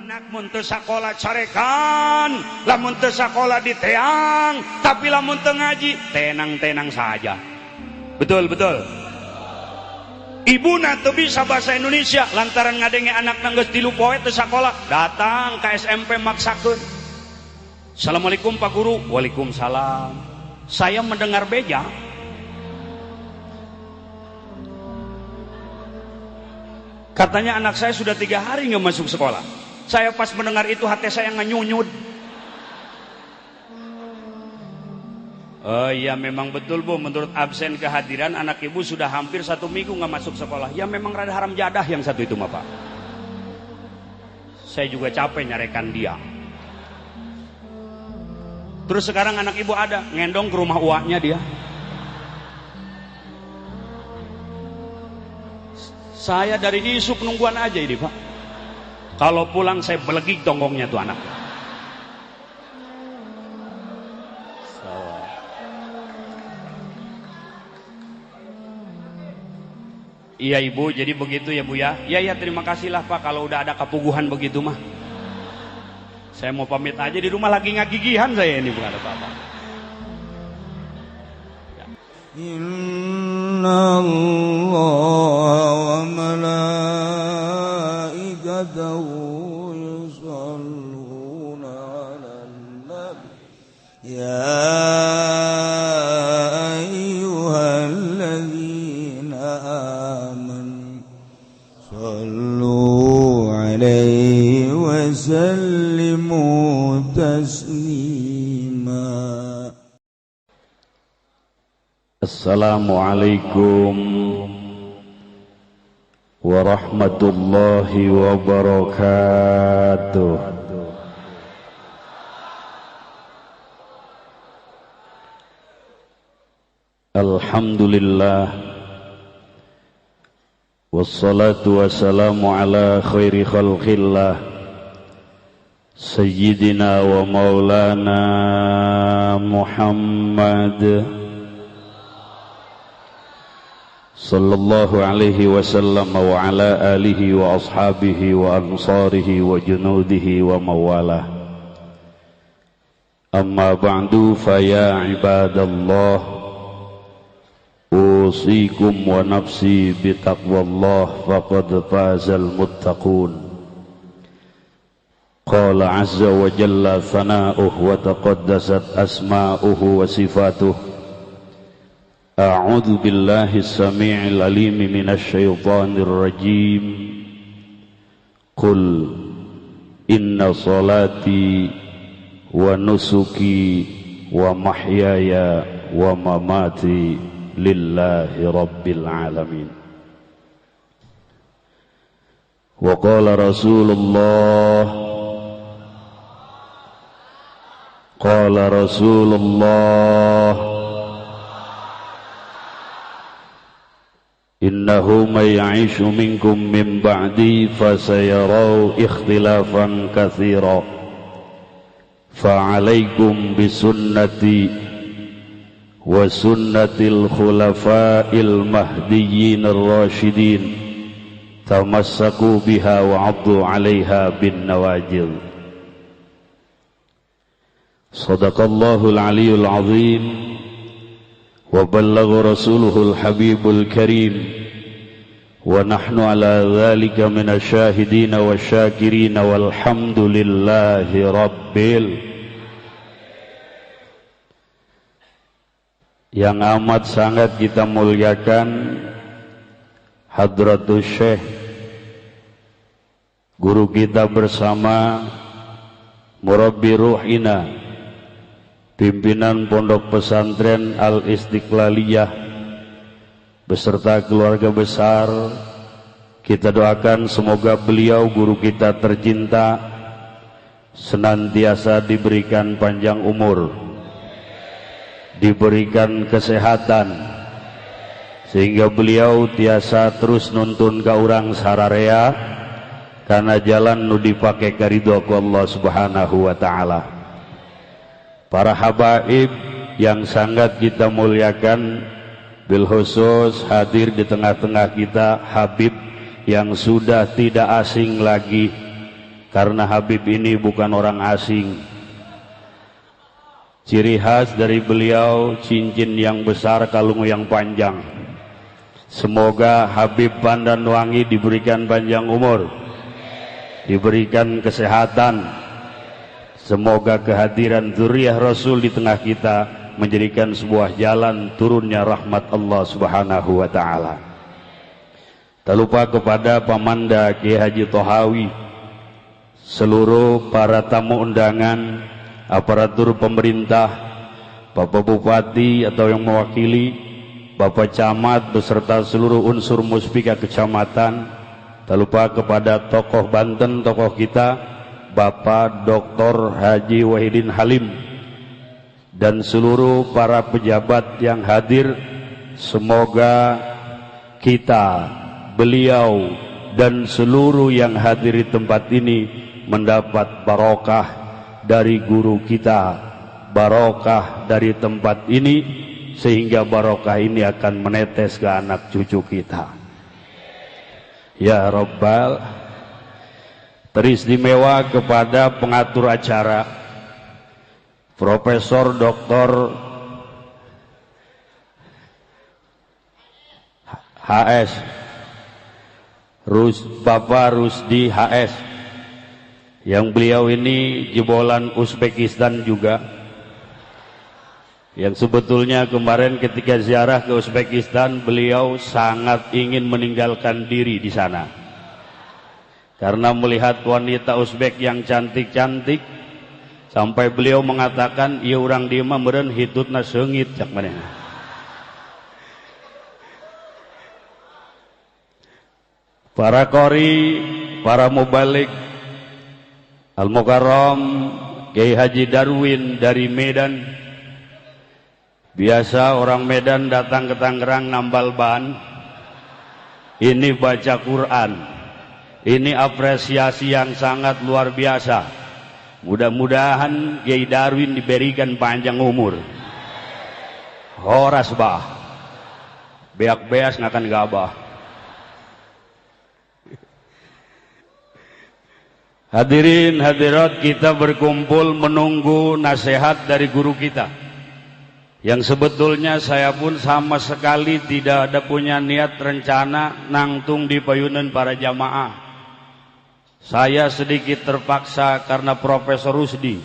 Anak mun teu sakola carekan, lamun teu sakola diteang, tapi lamun teu ngaji tenang-tenang saja. Betul, betul. Ibuna teu bisa bahasa Indonesia lantaran ngadenge anakna geus 3 poe teu sakola, datang ke SMP maksakeun. Assalamualaikum Pak Guru. Waalaikumsalam. Saya mendengar beja. Katanya anak saya sudah 3 hari nggak masuk sekolah. Saya pas mendengar itu hati saya ngenyunyut. Oh iya memang betul Bu, menurut absen kehadiran anak ibu sudah hampir 1 minggu nggak masuk sekolah. Ya memang rada haram jadah yang satu itu mah Pak. Saya juga capek nyarekan dia. Terus sekarang anak ibu ada, ngendong ke rumah uaknya dia. Saya dari isuk nungguan aja ini Pak. Kalau pulang saya belegik tonggongnya tuh anak. Iya Ibu, jadi begitu ya Bu ya. Ya ya terima kasih lah Pak kalau udah ada kepuguhan begitu mah. Saya mau pamit aja, di rumah lagi ngagigihan saya ini, bukan apa-apa. Ya. Inna Allah wa malaikatahu yusholluna 'alan nabi ya ayyuhalladzina amanu shallu 'alaihi wa sallimu taslima. Assalamualaikum warahmatullahi wabarakatuh. Alhamdulillah, wassalatu wassalamu ala khairi khalqillah sayyidina wa maulana Muhammad sallallahu alaihi wasallam wa ala alihi wa ashabihi wa ansarihi wa junudihi wa mawalah. Amma ba'du, fa ya ibadallah, usikum wa nafsi bitaqwallah faqad fazal muttaqun. Qala azza wa jalla thana'uhu wa taqaddasat asma'uhu wa sifatuh. A'udzu billahi as-sami'il 'alim minasy syaithanir rajim. Qul inna salati wa nusuki wa mahyaya wa mamati lillahi rabbil alamin. Wa qala Rasulullah, qala Rasulullah, innahu may ya'ishu minkum min ba'di fasayarau ikhtilafan katsira fa'alaikum bisunnati wa sunnatil khulafa'il mahdiyyin ar-rasyidin tamassaku biha wa 'addu 'alaiha bin nawajil. Sadaqallahul aliyyul 'azim wa ballagha rasuluhul habibul karim wa nahnu ala dhalika minasyahidin wasyakirin walhamdulillahi rabbil. Yang amat sangat kita muliakan Hadratus Syekh, guru kita bersama, murabbi ruhina, pimpinan Pondok Pesantren Al-Istiqlaliyah beserta keluarga besar. Kita doakan semoga beliau guru kita tercinta senantiasa diberikan panjang umur, diberikan kesehatan, sehingga beliau tiasa terus nuntun ka urang sararea karena jalan nu dipake karidho ku Allah Subhanahu wa taala. Para habaib yang sangat kita muliakan, bil khusus hadir di tengah-tengah kita Habib yang sudah tidak asing lagi Karena Habib ini bukan orang asing. Ciri khas dari beliau cincin yang besar, kalung yang panjang. Semoga Habib Pandanwangi diberikan panjang umur, diberikan kesehatan. Semoga kehadiran zuriyah Rasul di tengah kita menjadikan sebuah jalan turunnya rahmat Allah Subhanahu wa taala. Tak lupa kepada Pamanda Kiai Haji Tohawi, seluruh para tamu undangan, aparatur pemerintah, Bapak Bupati atau yang mewakili, Bapak Camat beserta seluruh unsur muspika kecamatan. Tak lupa kepada tokoh Banten, tokoh kita, Bapak Dr. Haji Wahidin Halim, dan seluruh para pejabat yang hadir. Semoga kita, beliau, dan seluruh yang hadir di tempat ini mendapat barokah dari guru kita, barokah dari tempat ini, sehingga barokah ini akan menetes ke anak cucu kita. Ya Rabbal. Teristimewa kepada pengatur acara Profesor Dr. HS Bapak Rusdi HS, yang beliau ini jebolan Uzbekistan juga, yang sebetulnya kemarin ketika ziarah ke Uzbekistan beliau sangat ingin meninggalkan diri di sana karena melihat wanita Uzbek yang cantik-cantik, sampai beliau mengatakan, "Ieu urang dieu mah meureun hitutna seungit cak manehna." Para qori, para mubalik, Al-Mukarram Kiai Haji Darwin dari Medan. Biasa orang Medan datang ke Tangerang nambal ban. Ini baca Quran. Ini apresiasi yang sangat luar biasa. Mudah-mudahan Kiai Darwin diberikan panjang umur. Horas bah. Beak-beas ngakan gabah. Hadirin hadirat, kita berkumpul menunggu nasihat dari guru kita. Yang sebetulnya saya pun sama sekali tidak ada punya niat rencana nangtung di payunan para jamaah. Saya sedikit terpaksa karena Profesor Rusdi.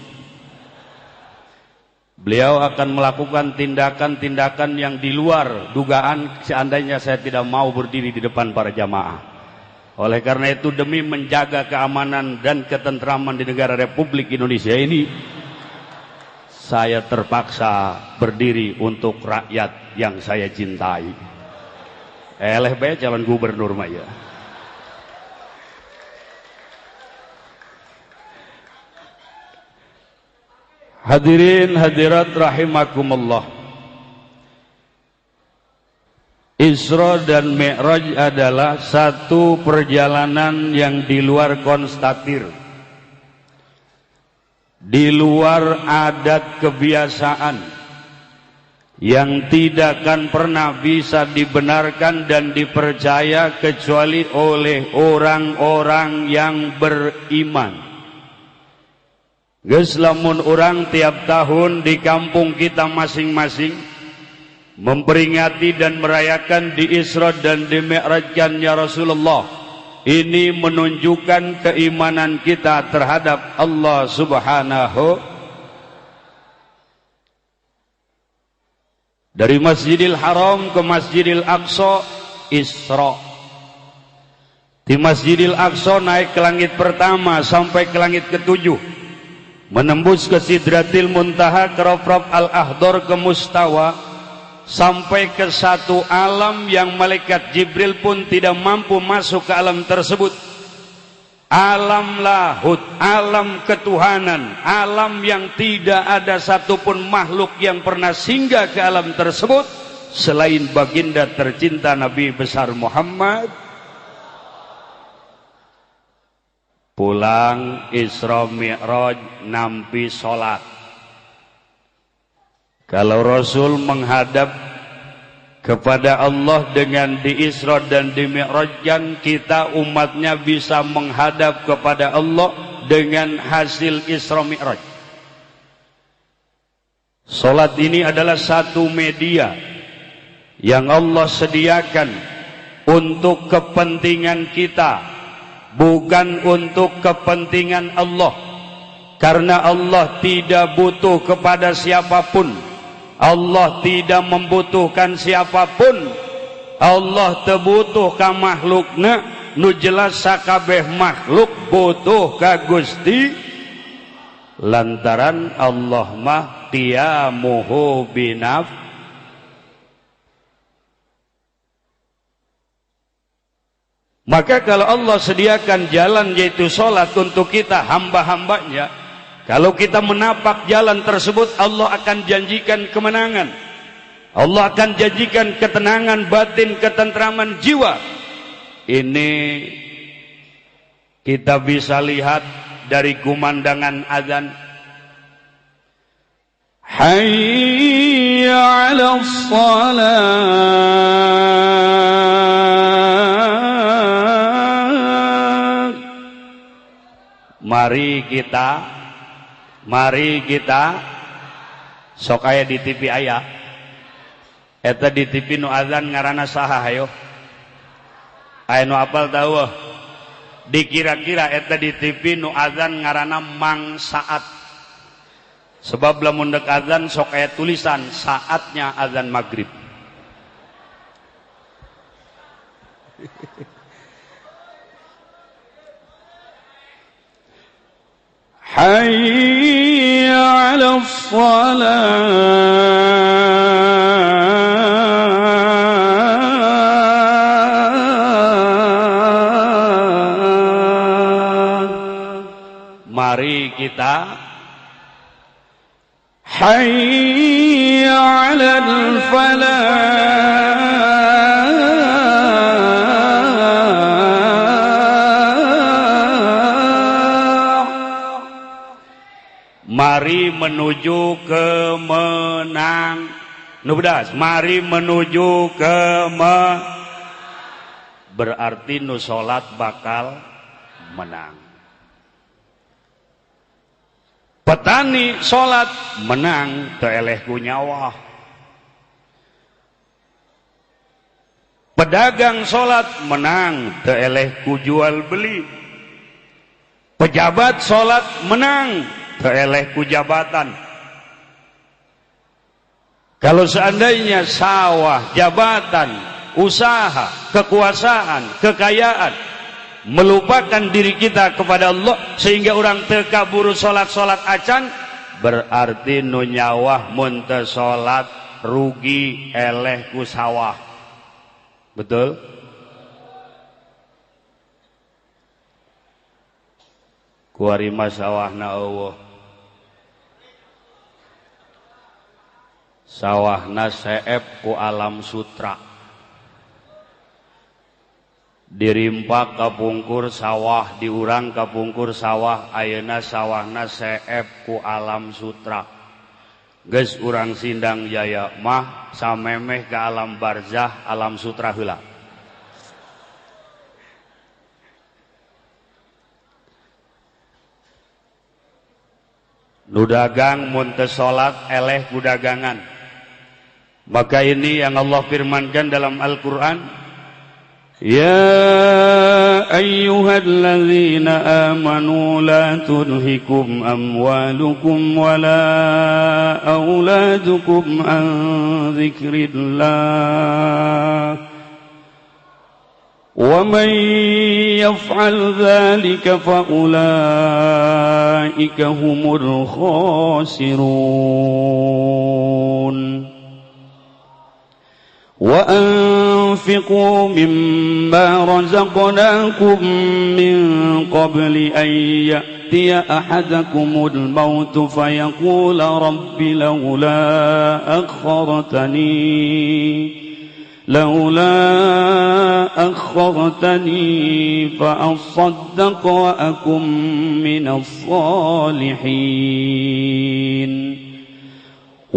Beliau akan melakukan tindakan-tindakan yang di luar dugaan seandainya saya tidak mau berdiri di depan para jamaah. Oleh karena itu, demi menjaga keamanan dan ketentraman di negara Republik Indonesia ini, saya terpaksa berdiri untuk rakyat yang saya cintai. Eleh bae calon gubernur mah ya. Hadirin hadirat rahimakumullah. Isra dan Mi'raj adalah satu perjalanan yang di luar konstatir, di luar adat kebiasaan, yang tidak akan pernah bisa dibenarkan dan dipercaya kecuali oleh orang-orang yang beriman. Geus lamun urang tiap tahun di kampung kita masing-masing memperingati dan merayakan di Isra dan di Mi'rajkannya Rasulullah, ini menunjukkan keimanan kita terhadap Allah Subhanahu. Dari Masjidil Haram ke Masjidil Aqsa, Isra. Di Masjidil Aqsa naik ke langit pertama sampai ke langit ketujuh, menembus ke Sidratil Muntaha, ke Rafraf Al-Ahdor, ke Mustawa, sampai ke satu alam yang malaikat Jibril pun tidak mampu masuk ke alam tersebut. Alam lahut, alam ketuhanan, alam yang tidak ada satupun makhluk yang pernah singgah ke alam tersebut selain baginda tercinta Nabi besar Muhammad. Pulang Isra Mi'raj nampi salat. Kalau Rasul menghadap kepada Allah dengan di Isra dan di Mi'rajkan, kita umatnya bisa menghadap kepada Allah dengan hasil Isra Mi'raj. Salat ini adalah satu media yang Allah sediakan untuk kepentingan kita, bukan untuk kepentingan Allah. Karena Allah tidak butuh kepada siapapun, Allah tidak membutuhkan siapapun. Allah terbutuh ka makhlukna, nu jelas sakabeh makhluk butuh ka Gusti. Lantaran Allah mah qiyamuhu binaf. Maka kalau Allah sediakan jalan yaitu sholat untuk kita hamba-hambanya, kalau kita menapak jalan tersebut, Allah akan janjikan kemenangan, Allah akan janjikan ketenangan batin, ketentraman jiwa. Ini kita bisa lihat dari kumandangan azan. Hayya 'alas shalah. Mari kita sok aya di TV aya. Eta di TV nu azan ngaranna saha hayo? Aya nu apal tahu? Dikira-kira eta di TV nu azan ngaranna Mang Saat. Sebab lamun dek azan sok aya tulisan saatnya azan maghrib. Hayya 'alas shalah. Mari kita hayya 'alal falah. Mari menuju kemenang. Nu bedas, mari menuju kemenang. Berarti nu salat bakal menang. Petani salat menang, teu eleh ku nyawa. Pedagang salat menang, teu eleh ku jual beli. Pejabat salat menang, teu eleh ku jabatan. Kalau seandainya sawah, jabatan, usaha, kekuasaan, kekayaan melupakan diri kita kepada Allah sehingga orang teu kaburu salat-salat acan, berarti nu nyawah mun teu salat rugi eleh ku sawah. Betul? Kuari mah sawahna eueuh. Sawahna seep ku alam sutra. Dirimpak kapungkur sawah, diurang kapungkur sawah, ayeuna sawahna seep ku alam sutra. Geus urang Sindang Jaya mah samemeh ka alam barzah, alam sutra heula. Nu dagang mun teu salat eleh ku dagangan. Maka ini yang Allah firmankan dalam Al-Qur'an, ya ayyuhalladzina amanu la tulhikum amwalukum wala auladukum an dzikrillah wa man yaf'al dzalika fa ulaika humul khasirun. Wa anfiqu mimma razaqnakum min qabli an ya'tiya ahadakumul mautu fayaqula rabbi laula akhartani fa asaddaq wa akum minas salihin.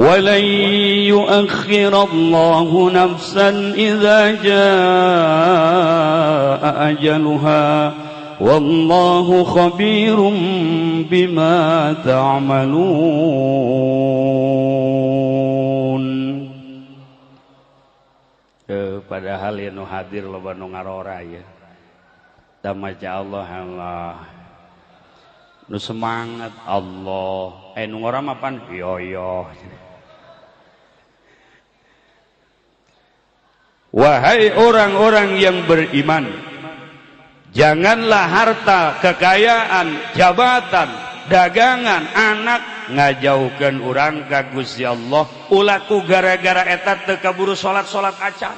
ولن يؤخر الله نفسا إذا جاء أجلها Wallahu khabirum bima ta'malun. Padahal ya nu hadir loba nu ngarora ya. Da maca Allah Allah. Nu semangat Allah. Nu ngora mapan yo yo. Wahai orang-orang yang beriman, janganlah harta, kekayaan, jabatan, dagangan, anak ngajauhkeun urang ka Gusti Allah. Ulah ku gara-gara eta teu kaburu salat-salat acan.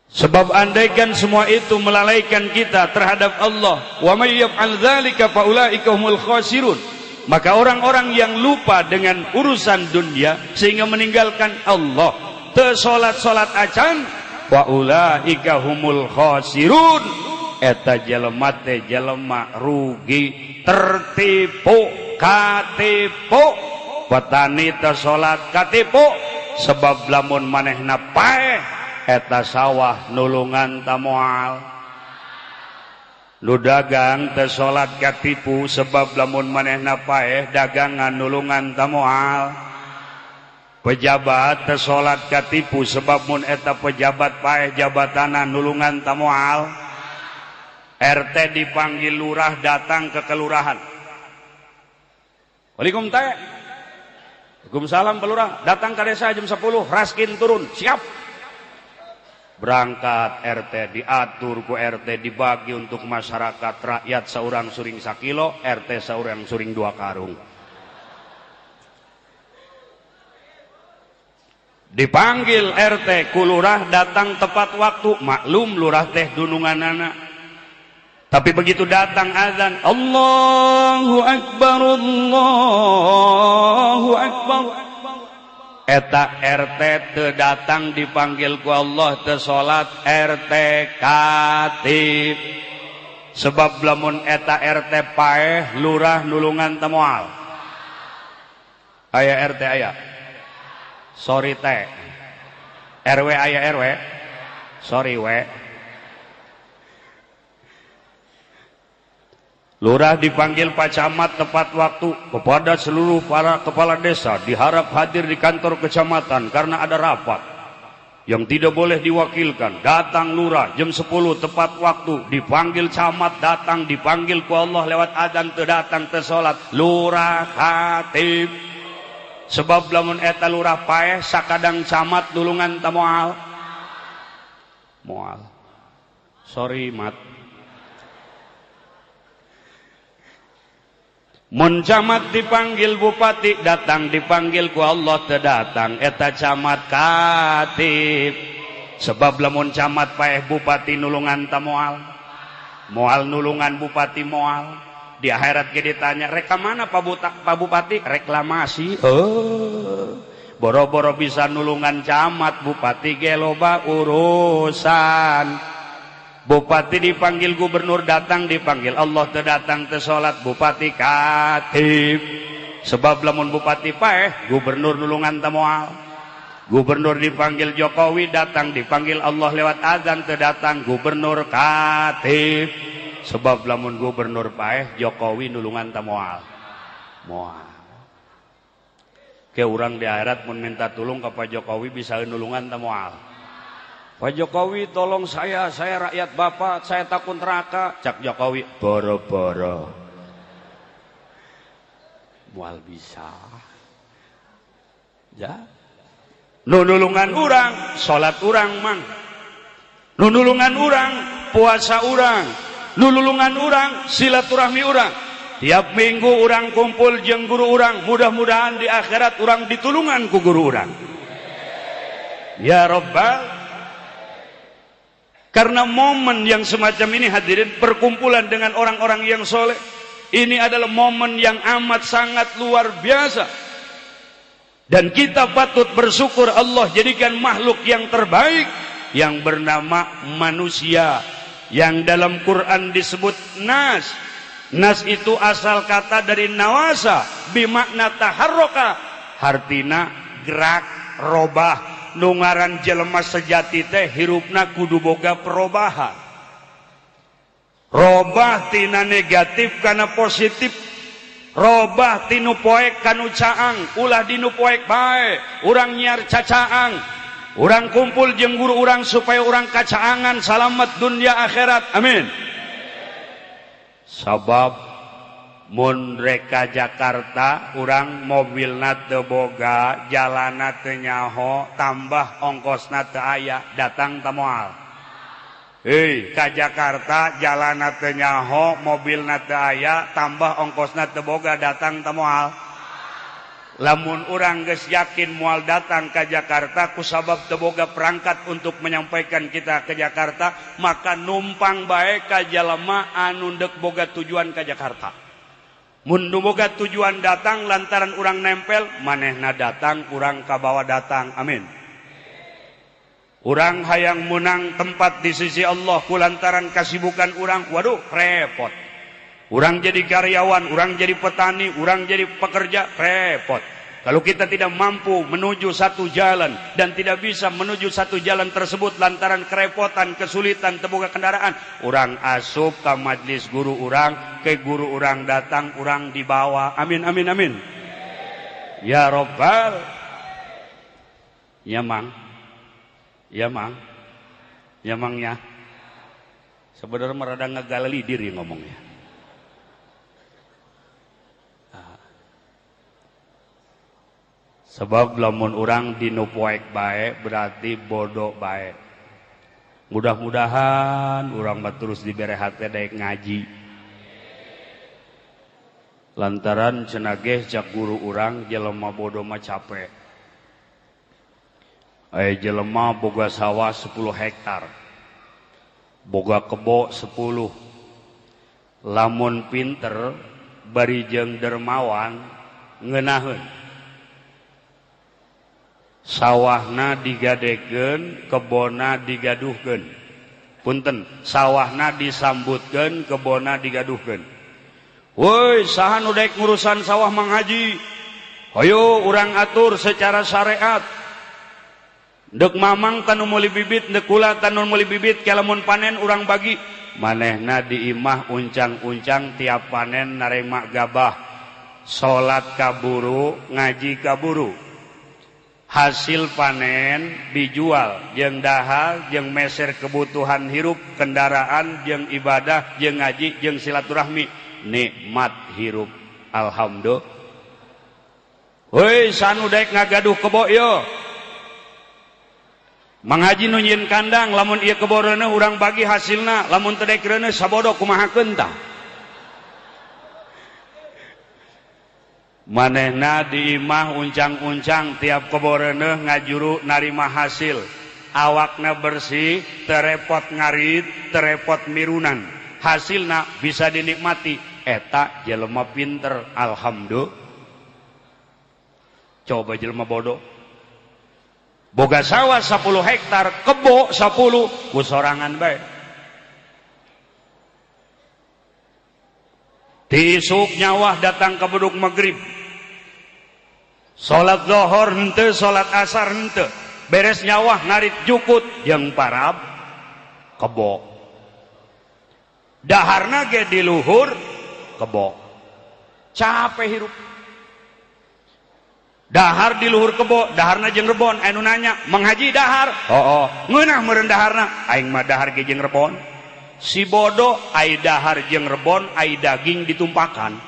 Sebab andaikan semua itu melalaikan kita terhadap Allah, wa may yaf'al dzalika fa ulaika humul khasirun. Maka orang-orang yang lupa dengan urusan dunia sehingga meninggalkan Allah, teu salat-salat acan, wa ulaika humul khasirun. Eta jelema teh jelema rugi, tertipu, katipu. Petani teu salat katipu, sebab lamun manehna paeh eta sawah nulungan tamoal. Nu dagang teu salat katipu, sebab lamun manehna paeh dagangan nulungan tamoal. Pejabat teu salat katipu, sebab mun eta pejabat paeh jabatana nulungan tamoal. RT dipanggil lurah datang ke kelurahan. Waalaikumsalam teh. Waalaikumsalam Pak Lurah. Datang ke desa jam 10, raskin turun. Siap. Berangkat RT diatur ku RT, dibagi untuk masyarakat rakyat seorang suring sakilo, RT seorang suring 2 karung. Dipanggil RT ku lurah datang tepat waktu, maklum lurah teh dununganana. Tapi begitu datang azan, Allahu Akbar, Allahu Akbar. Eta RT teu datang dipanggil ku Allah teu salat, RT katib. Sebab lamun eta RT paeh lurah nulungan teu moal. Aya RT aya. Sorry teh. RW aya RW. Sorry we. Lurah dipanggil Pak Camat tepat waktu. Kepada seluruh para kepala desa diharap hadir di kantor kecamatan karena ada rapat yang tidak boleh diwakilkan. Datang lurah jam 10 tepat waktu, dipanggil camat datang, dipanggil ku Allah lewat adzan teu datang teu salat, lurah khatib. Sebab lamun eta lurah paeh sakadang camat nulungan ta moal. Moal. Sorry mat. Mun camat dipanggil bupati datang, dipanggil ku Allah teu datang, eta camat katib. Sebab lamun camat paeh bupati nulungan ta moal. Moal nulungan bupati moal. Di akhirat ge ditanya, rek ka mana Pak Bupati? Reklamasi. Oh. Boro-boro bisa nulungan camat, bupati ge loba urusan. Bupati dipanggil gubernur datang, dipanggil Allah teu datang teu salat, bupati katib. Sebab lamun bupati paeh, gubernur nulungan teu moal. Gubernur dipanggil Jokowi datang, dipanggil Allah lewat azan teu datang, gubernur katib. Sebab lamun gubernur paeh, Jokowi nulungan teu moal. Moal. Ke urang di akhirat mun minta tulung ka Pak Jokowi bisa nulungan teu moal. Pak Jokowi tolong saya rakyat Bapak, saya takut neraka. Cak Jokowi, boro-boro. Moal bisa. Ya. Nulungan urang, salat urang mang. Nulungan urang, puasa urang. Nulungan urang, silaturahmi urang. Tiap minggu urang kumpul jeung guru urang, mudah-mudahan di akhirat urang ditulungan ku guru urang. Ya Rabbal. Karena momen yang semacam ini hadirin, perkumpulan dengan orang-orang yang soleh, ini adalah momen yang amat sangat luar biasa. Dan kita patut bersyukur Allah jadikan makhluk yang terbaik yang bernama manusia, yang dalam Quran disebut nas. Nas itu asal kata dari nawasa, bimakna taharroka, hartina gerak, robah. Nungaran jelema sejati teh hirupna kudu boga perubahan. Robah tina negatif kana positif. Robah tinu poek kanu caang, ulah dinu poek bae, urang nyiar cacaang. Urang kumpul jeung guru urang supaya urang kacaangan salamet dunia akhirat. Amin. Sabab mun rek ka Jakarta urang mobilna teu boga, jalanna teu nyaho, tambah ongkosna teu aya, datang ta moal. Hei, ka Jakarta jalanna teu nyaho, mobilna teu aya, tambah ongkosna teu boga, datang ta moal. Lamun urang geus yakin moal datang ka Jakarta kusabab teu boga perangkat untuk menyampaikan kita ke Jakarta, maka numpang bae ka jalema anu deuk boga tujuan ka Jakarta. Mun nu boga tujuan datang lantaran urang nempel, manehna datang, urang kabawa datang. Amin. Urang hayang menang tempat di sisi Allah kulantaran kasibukan urang, waduh repot. Urang jadi karyawan, urang jadi petani, urang jadi pekerja, repot. Kalau kita tidak mampu menuju satu jalan dan tidak bisa menuju satu jalan tersebut lantaran kerepotan, kesulitan, terbuka kendaraan, urang asup ke majlis guru urang, ke guru urang datang, urang dibawa. Amin, amin, amin. Ya Robbal. Ya mang. Ya mang. Ya mang ya. Sebenarnya merada ngegaleli diri ngomongnya. Sebab lamun urang dinu poek bae berarti bodoh bae. Mudah-mudahan urang mah terus dibere hate daek ngaji. Lantaran cenah ge cak guru urang jelema bodoh mah capek. Aya jelema boga sawah 10 hektar. Boga kebo 10. Lamun pinter bari jeung dermawan ngeunaheun. Sawahna digadekeun, kebona digaduhkeun. Punten, sawahna disambutkeun, kebona digaduhkeun. Woi, saha nu daek ngurusan sawah Mang Haji? Hayu urang atur secara syariat. Deuk mamang tanu meuli bibit, deuk kula tanu meuli bibit, lamun panen urang bagi. Manehna di imah uncang-uncang tiap panen narema gabah. Salat kaburu, ngaji kaburu. Hasil panen dijual jeung dahar jeung meser kebutuhan hirup, kendaraan jeung ibadah jeung ngaji jeung silaturahmi, nikmat hirup. Alhamdulillah. Hoi sanu daek ngagaduh kebo yo. Mang Haji nu nyieun kandang, lamun ieu kebo reuneuh urang bagi hasilna, lamun teu daek reuneuh sabodo kumahakeun tah. Manehna di imah uncang-uncang tiap kebo reuneuh ngajuru narima hasil. Awakna bersih, terepot ngarit, terepot mirunan. Hasilna bisa dinikmati. Eta jelema pinter, alhamdulillah. Coba jelema bodoh. Boga sawah 10 hektar, kebo 10, ku sorangan bae. Tisuk nyawah datang ke beduk maghrib. Salat zuhur henteu, salat asar henteu. Beres nyawah ngarit jukut jeung parab kebo. Daharna ge di luhur kebo. Capek hirup. Dahar di luhur kebo, daharna jeung rebon. Anu nanya, "Mang Haji dahar?" "Hooh." "Ngeunah meureun daharna?" "Aing mah dahar ge jeung rebon." Si bodoh ai dahar jeung rebon, ai daging ditumpakan.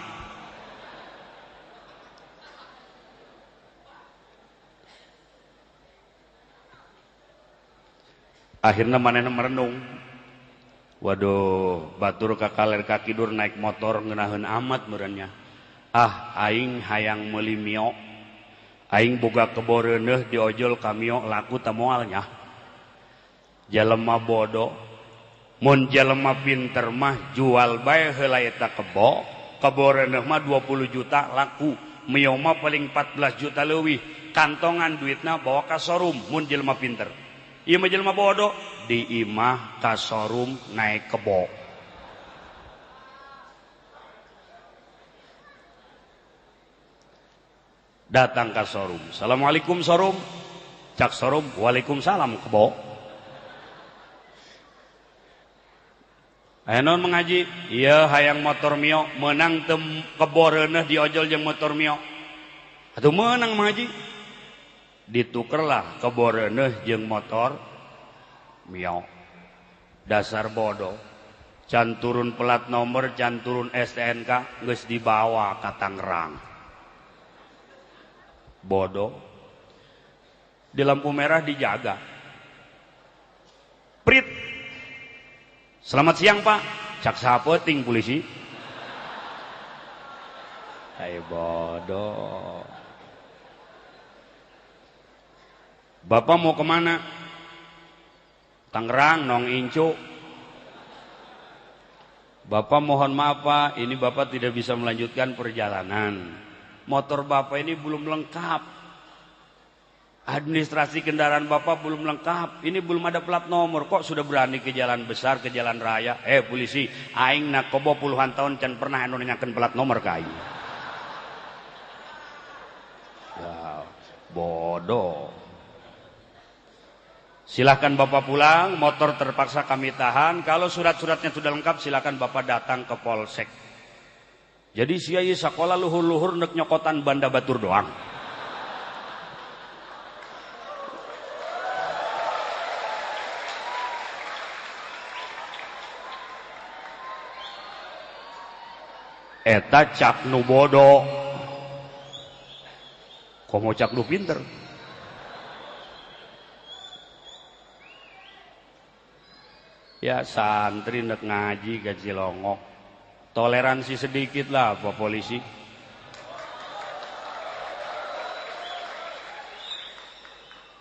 Akhirnya manehna merenung. Waduh, batur ka kaler ka kidur naik motor ngeunaheun amat meureunnya. Ah, aing hayang meuli mio. Aing boga kebo reuneuh diojol ka mio laku ta moal nya. Jelema bodoh. Mun jelema pinter mah jual bae heula eta kebo. Kebo reuneuh mah 20 juta laku. Mio mah paling 14 juta leuwih. Kantongan duitna bawa ka showroom mun jelema pinter. Ieu mah jelema bodoh di imah ka showroom naik kebo. Datang ka showroom. Assalamualaikum showroom. Cak showroom, waalaikumsalam kebo. Aya naon mengaji? Ieu hayang motor Mio, meunang teu kebo reuneuh diojol jeung motor Mio. Atuh meunang mengaji. Ditukerlah kebo reuneuh jeung motor Mio. Dasar bodoh. Can turun pelat nomor, can turun STNK, geus dibawa ka Tangerang. Bodoh. Di lampu merah dijaga. Prit. Selamat siang Pak. Cak saha peuting polisi. Hai bodoh. Bapak mau kemana? Tangerang, nong incu. Bapak mohon maaf Pak, ini Bapak tidak bisa melanjutkan perjalanan. Motor Bapak ini belum lengkap. Administrasi kendaraan Bapak belum lengkap. Ini belum ada plat nomor. Kok sudah berani ke jalan besar, ke jalan raya? Polisi, aing nak kobo puluhan tahun can pernah anu nanyakeun plat nomor ka aing. Ya, bodoh. Silahkan Bapak pulang, motor terpaksa kami tahan. Kalau surat-suratnya sudah lengkap, silahkan Bapak datang ke polsek. Jadi sia ieu sakola luhur-luhur nek nyokotan banda batur doang. Eta cak nu bodoh. Komo cak nu pinter. Ya santri nek ngaji gaji longok. Toleransi sedikit lah Pak polisi.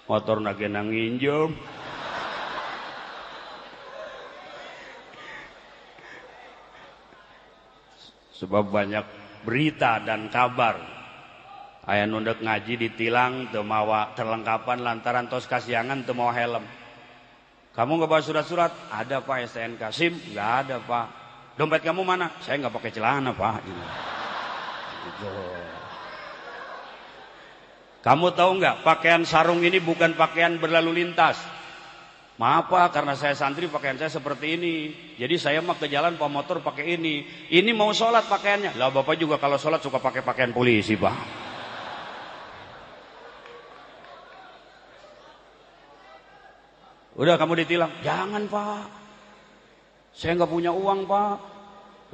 Motor nage nginjem. Sebab banyak berita dan kabar. Aya nu ndek ngaji ditilang teu mawa kelengkapan lantaran tos kasiangan teu mawa helm. Kamu nggak bawa surat-surat? Ada Pak STNK. SIM? Nggak ada Pak. Dompet kamu mana? Saya nggak pakai celana Pak. Gitu. Kamu tahu nggak pakaian sarung ini bukan pakaian berlalu lintas. Maaf Pak, karena saya santri pakaian saya seperti ini. Jadi saya mah ke jalan pak motor pakai ini. Ini mau sholat pakaiannya. Lah Bapak juga kalau sholat suka pakai pakaian polisi Pak. Udah kamu ditilang. Jangan Pak. Saya nggak punya uang Pak.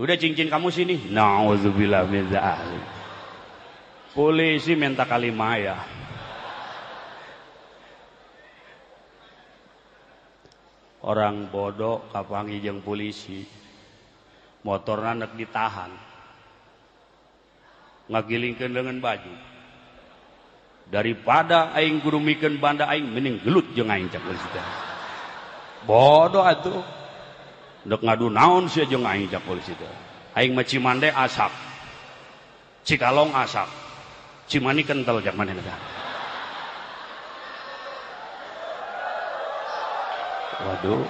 Udah cincin kamu sini. Nauzubillah min dzalik. Polisi minta kalimah ya. Orang bodoh kapangi jeung polisi. Motorna nek ditahan. Ngagilingkeun leungeun baju. Daripada aing kudu mikeun banda aing mending gelut jeung aing cak polisi teh. Bodoh atuh. Ndek ngadu naon sia jeung aing cak polisi teh. Aing mah Cimande asap. Cikalong asap. Cimani kental cak manehna teh. Waduh.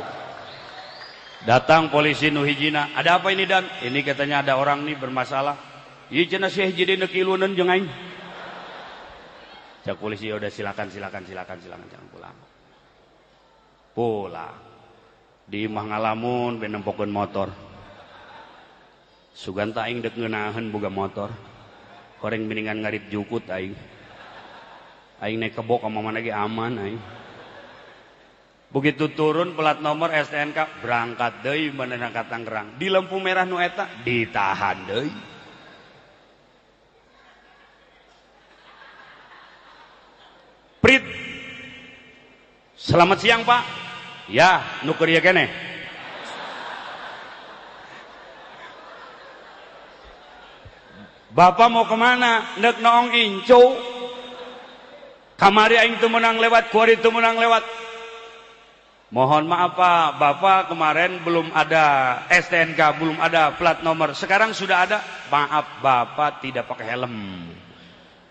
Datang polisi nu hijina, ada apa ini Dan? Ini katanya ada orang nih bermasalah. Ieu cenah sia hiji deui neuk iluneun jeung aing. Cak polisi udah silakan silakan silakan silakan jangan pulang. Pulang. Di imah ngalamun ben nempokeun motor. Suganta aing deuk ngeunaheun boga motor. Horeng mendingan ngarit jukut aing. Aing naik kebo ka mana ge aman aing. Begitu turun plat nomor STNK berangkat deui manehna ka Tangerang. Di lampu merah nu eta ditahan deui. Prit. Selamat siang Pak. Ya, nu keur ieu keneh. Bapak mau kemana? Nek noong incu. Kamari aing teu meunang lewat, kuari teu meunang lewat. Mohon maaf Pak, Bapak kemarin belum ada STNK, belum ada plat nomor. Sekarang sudah ada. Maaf, Bapak tidak pakai helm.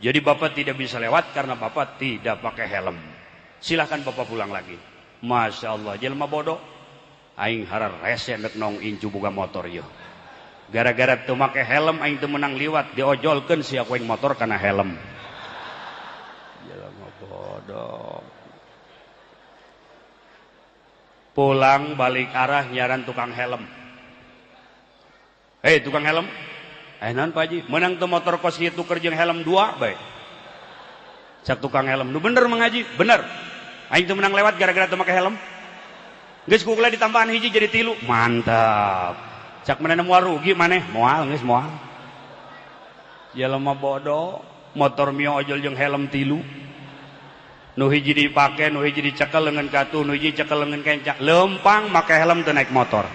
Jadi Bapak tidak bisa lewat karena Bapak tidak pakai helm. Silahkan Bapak pulang lagi. Masya Allah, jelma bodoh. Aing hararese nek nong incu boga motor ieu. Gara-gara teu make helm aing teu meunang liwat, diojolkeun sia ku aing motor kana helm. Jelema bodoh. Pulang balik arah nyaran tukang helm. Hei tukang helm. Naon Pak Haji? Menang teu motor kos kieu tuker jeung helm 2 bae. Cak tukang helm, nu bener Mang Haji, bener. Aing teu menang lewat gara-gara teu make helm. Geus ku kula ditambahan hiji jadi 3. Mantap. Cak manehna moal rugi maneh, moal geus moal. Jelema bodoh, motor Mio ojol jeung helm 3. Nu hiji dipake, nu hiji dicekel leungeun katuh, nu hiji cekel leungeun kencak. Leumpang make helm teu naik motor.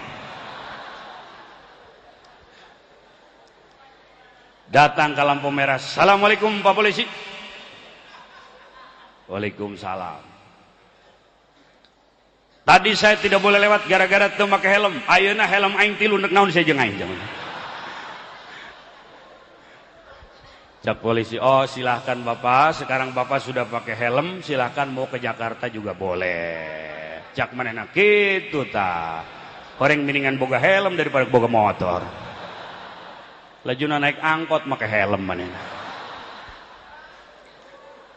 Datang ke lampu merah. Assalamualaikum Pak Polisi. Waalaikumsalam. Tadi saya tidak boleh lewat gara-gara teu make helm. Ayeuna helm aing 3 nek naon saya jeung aing. Cak polisi, oh silahkan Bapak, sekarang Bapak sudah pakai helm, silahkan mau ke Jakarta juga boleh. Cak manehna kitu tah. Horeng mendingan boga helm daripada boga motor. Lajuna naik angkot make helm manehna.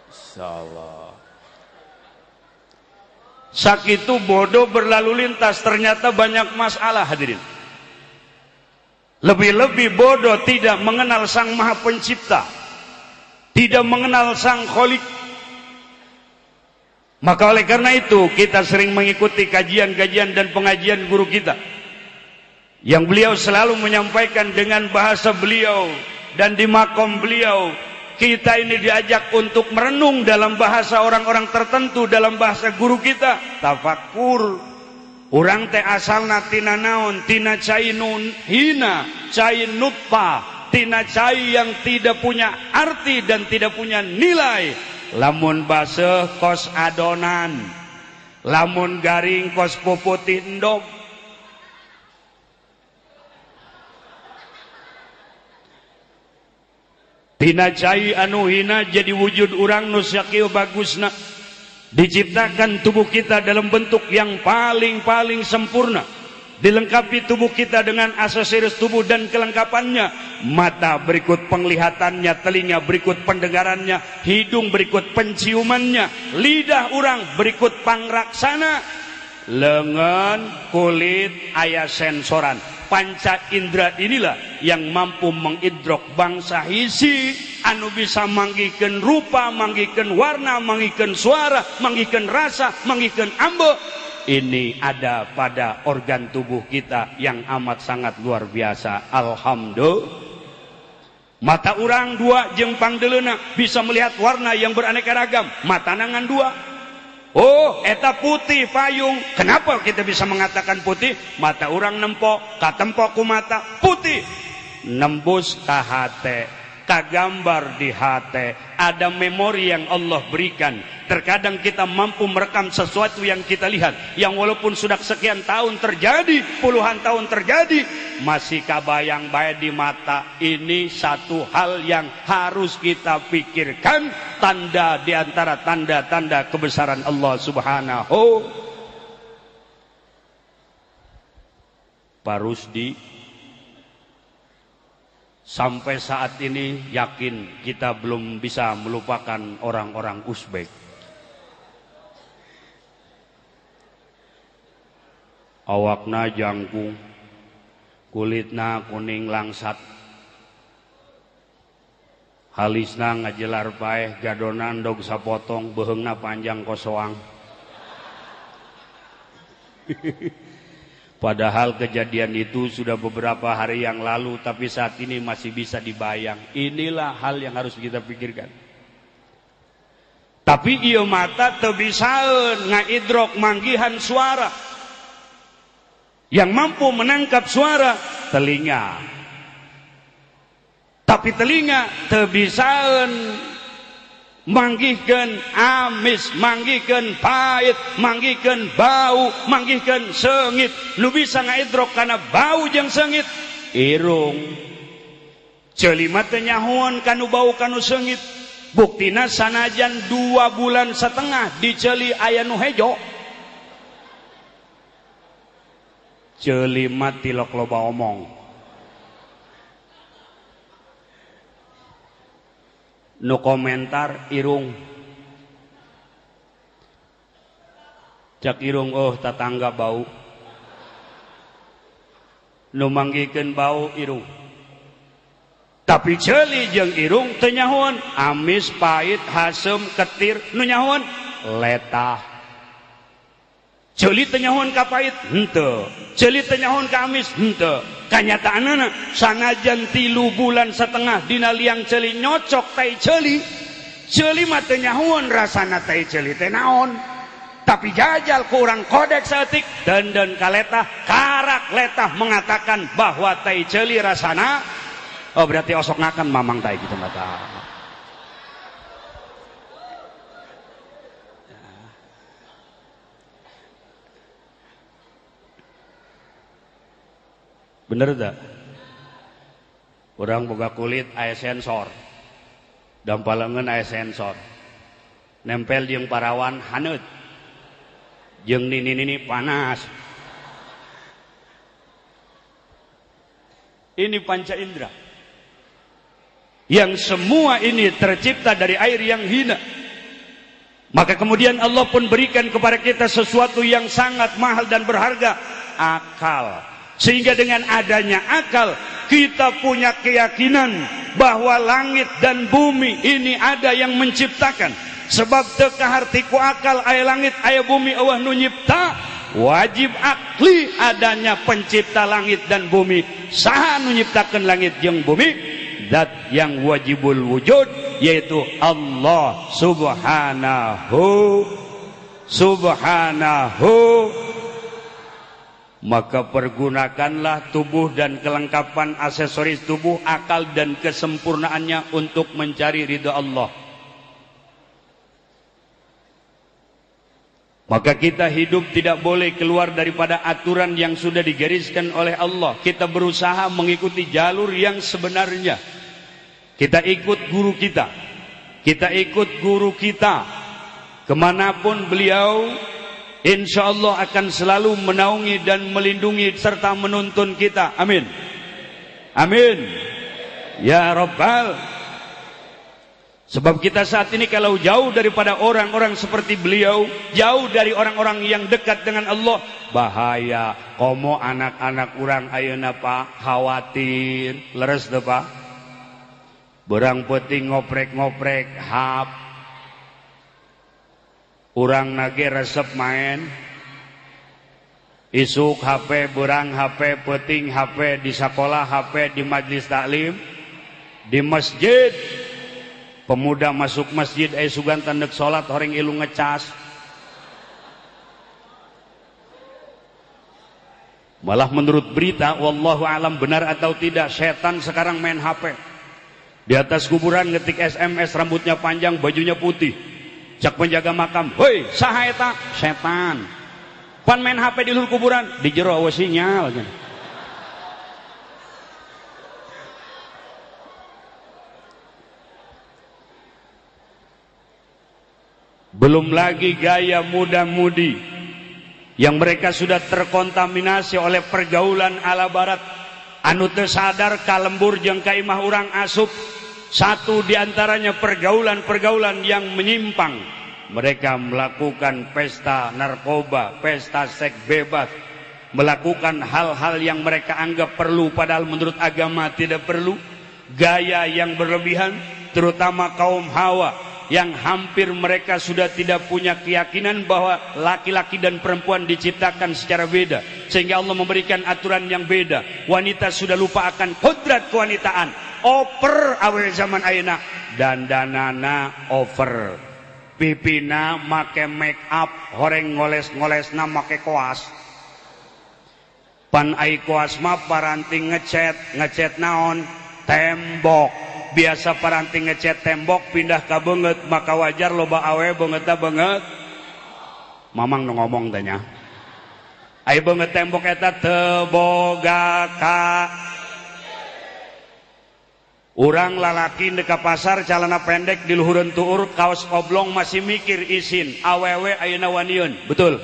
Insyaallah. Sakitu bodoh berlalu lintas ternyata banyak masalah hadirin. Lebih-lebih bodoh tidak mengenal Sang Maha Pencipta, tidak mengenal Sang Khalik. Maka oleh karena itu kita sering mengikuti kajian-kajian dan pengajian guru kita, yang beliau selalu menyampaikan dengan bahasa beliau dan di makom beliau. Kita ini diajak untuk merenung dalam bahasa orang-orang tertentu, dalam bahasa guru kita, tafakur. Urang teh asalna tina naon, tina cai nun hina, cai nutpa, tina cai yang tidak punya arti dan tidak punya nilai. Lamun baseuh kos adonan, lamun garing kos puputih endog. Tina cai anu hina jadi wujud urang nu sakieu bagusna. Diciptakan tubuh kita dalam bentuk yang paling-paling sempurna. Dilengkapi tubuh kita dengan aksesoris tubuh dan kelengkapannya. Mata berikut penglihatannya, telinga berikut pendengarannya, hidung berikut penciumannya, lidah urang berikut pangraksana, lengan, kulit, aya sensoran. Panca indera inilah yang mampu mengidrok bangsa hisi anu bisa manggihkeun rupa, manggihkeun warna, manggihkeun suara, manggihkeun rasa, manggihkeun ambe. Ini ada pada organ tubuh kita yang amat sangat luar biasa. Alhamdulillah. Mata urang 2 jeung pangdeleuna bisa melihat warna yang beraneka ragam. Mata nangan 2. Oh, eta putih payung. Kenapa kita bisa mengatakan putih? Mata orang nempo, katempo ku mata putih. Nembus ka hate, kagambar di hate. Ada memori yang Allah berikan. Terkadang kita mampu merekam sesuatu yang kita lihat, yang walaupun sudah sekian tahun terjadi, puluhan tahun terjadi, masih kabayang bae di mata. Ini satu hal yang harus kita pikirkan, tanda di antara tanda-tanda kebesaran Allah Subhanahu. Pak Rusdi, sampai saat ini yakin kita belum bisa melupakan orang-orang Uzbek. Awakna jangkung, kulitna kuning langsat, halisna ngajelar paeh, gadona ndog sapotong, beheungna panjang kosoang. Padahal kejadian itu sudah beberapa hari yang lalu, tapi saat ini masih bisa dibayang. Inilah hal yang harus kita pikirkan. Tapi ieu mata teu bisaeun ngaidrok manggihan suara. Yang mampu menangkap suara telinga. Tapi telinga teu bisaeun manggihkeun amis, manggihkeun pahit, manggihkeun bau, manggihkeun seungit. Nu bisa ngaidrok kana bau jeung seungit irung. Ceuli mah teu nyahoan kanu bau kanu seungit. Buktina sanajan 2,5 bulan diceuli aya nu hejo. Ceuli mah tilok loba omong. Nu komentar irung. Cak irung, oh tetangga bau. Nu manggihkeun bau irung. Tapi ceuli jeung irung teu nyahoan amis, pahit, haseum, ketir, nu nyahoan letah. Ceuli teu nyahoan ka pahit henteu, ceuli teu nyahoan ka amis henteu. Kanyataanna sanajan 3,5 bulan dina liang ceuli nyocok tai ceuli, ceuli mah teu nyahoan rasana tai ceuli teh naon. Tapi jajal ku urang kodek saeutik denden ka letah, karak letah mengatakan bahwa tai ceuli rasana. Oh berarti osok ngakan mamang tai gitu mata. Bener tak? Orang boga kulit aya sensor. Dampalengeun aya sensor. Nempel jeung parawan haneut. Jeung nini-nini panas. Ini panca indera. Yang semua ini tercipta dari air yang hina. Maka kemudian Allah pun berikan kepada kita sesuatu yang sangat mahal dan berharga, akal. Sehingga dengan adanya akal, kita punya keyakinan bahwa langit dan bumi ini ada yang menciptakan. Sebab teu kaharti ku akal aya langit aya bumi eueuh nu nyipta, wajib akli adanya pencipta langit dan bumi. Saha nu nyiptakeun langit jeung bumi? Zat yang wajibul wujud, yaitu Allah subhanahu subhanahu. Maka pergunakanlah tubuh dan kelengkapan aksesoris tubuh, akal dan kesempurnaannya untuk mencari ridha Allah. Maka kita hidup tidak boleh keluar daripada aturan yang sudah digariskan oleh Allah. Kita berusaha mengikuti jalur yang sebenarnya. Kita ikut guru kita. Kita ikut guru kita. Kemanapun beliau, insya Allah akan selalu menaungi dan melindungi serta menuntun kita. Amin. Amin. Ya Rabbal. Sebab kita saat ini kalau jauh daripada orang-orang seperti beliau, jauh dari orang-orang yang dekat dengan Allah, bahaya. Komo anak-anak urang ayeuna Pak khawatir, leres teu Pak? Berang peuting ngoprek-ngoprek hap. Urang nage resep main. Isuk HP, berang HP, peuting HP, di sekolah HP, di majlis taklim, di masjid. Pemuda masuk masjid sugan tandek salat horeng ilu ngecas. Malah menurut berita, wallahu alam benar atau tidak, setan sekarang main HP. Di atas kuburan ngetik SMS, rambutnya panjang, bajunya putih. Cak penjaga makam, "Hoi, saha eta?" Setan. Pan main HP di luhur kuburan, di jero eueuh sinyal. Belum lagi gaya muda-mudi yang mereka sudah terkontaminasi oleh pergaulan ala barat. Anu teu sadar kalembur jeung ka imah urang asup. Satu diantaranya pergaulan-pergaulan yang menyimpang. Mereka melakukan pesta narkoba, pesta seks bebas, melakukan hal-hal yang mereka anggap perlu padahal menurut agama tidak perlu. Gaya yang berlebihan, terutama kaum Hawa, yang hampir mereka sudah tidak punya keyakinan bahwa laki-laki dan perempuan diciptakan secara beda, sehingga Allah memberikan aturan yang beda. Wanita sudah lupa akan kodrat kewanitaan. Over awe zaman ayeuna, dandanana over, pipina make make up, horeng ngoles-ngolesna make koas. Pan ai koas mah paranti ngecet, ngecet naon? Tembok. Biasa paranti ngecet tembok pindah ka beungeut, maka wajar loba awe beungeutna beungeut. Mamang nu ngomong teh nya. Ai beungeut tembok eta teu boga ka. Urang lalaki ndek ka pasar calana pendek di luhureun tuur, kaos oblong masih mikir isin, awewe ayeuna wanieun. Betul.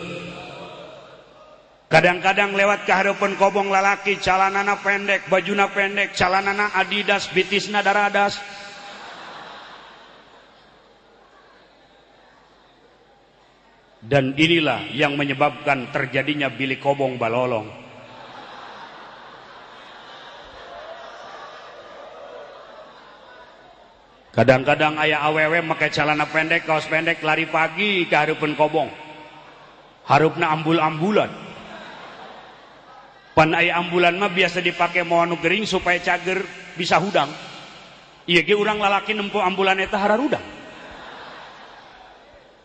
Kadang-kadang lewat ke hareupeun kobong lalaki, calanana pendek, bajuna pendek, calanana Adidas, bitisna daradas. Dan inilah yang menyebabkan terjadinya bilik kobong balolong. Kadang-kadang aya awewe make celana pendek, kaos pendek, lari pagi ke hareupeun kobong. Hareupna ambul-ambulan. Pan aya ambulan mah biasa dipake mawa nu gering supaya cager bisa hudang. Ieu ge urang lalaki nempo ambulan eta hararudang.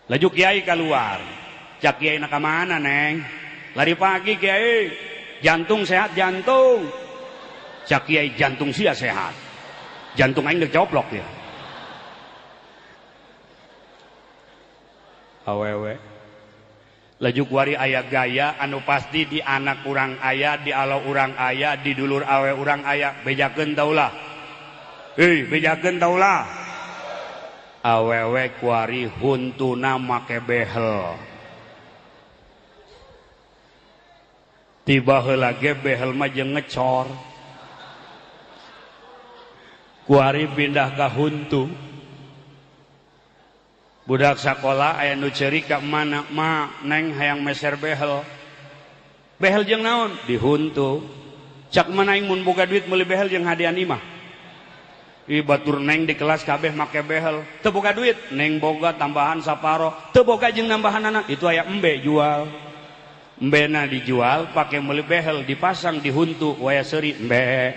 Laju kiai keluar. Cak kiai na ka mana, Neng? Lari pagi kiai. Jantung sehat jantung. Cak kiai jantung sia sehat. Jantung aing deuk coplok ya. Awewe laju kuari aya gaya anu pasti di anak urang aya, di alo urang aya, di dulur awe urang aya, bejakeun taulah. Hei, bejakeun taulah. Awewe kuari huntuna make behel. Tiba heula ge behel mah jeung ngecor. Kuari pindah ka huntu. Budak sakola aya nu ceurik ka mana, ma neng hayang meser behel. Behel jeung naon? Dihuntu. Cak mana aing mun boga duit meuli behel jeung hadian imah. Ih batur neng di kelas kabeh make behel. Teu boga duit, neng boga tambahan saparo. Teu boga jeung nambahanana, itu aya embe jual. Embena dijual pake meuli behel dipasang dihuntu waya seuri embe.